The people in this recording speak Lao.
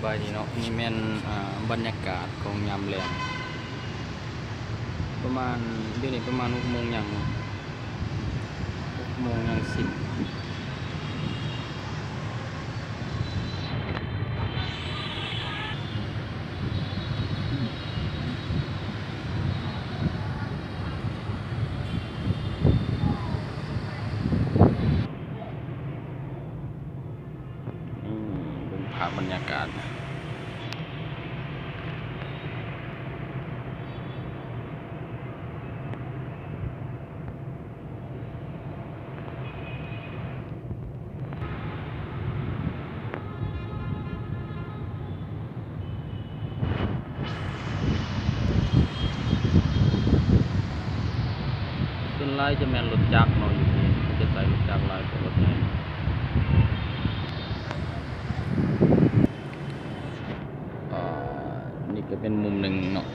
ສະບາຍດີເນາະ ນີ້ແມ່ນ ອ່າ ບັນຍາກາດຂອງຍາມແລງ ປະມານ ດຽວນີ້ປະມານຫົກໂມງຫຍັງເນາະ ຫົກໂມງຫຍັງສິບ ອືມ ເບິ່ງພາບບັນຍາກາດ. ສ່ວນຫຼາຍຈະແມ່ນລົດຈັກເນາະ ຢູ່ທີ່ເຂົາຈະໃຊ້ລົດຈັກຫຼາຍກວ່າລົດໃຫຍ່. ອ່າ ນີ້ກໍເປັນມຸມໜຶ່ງເນາະ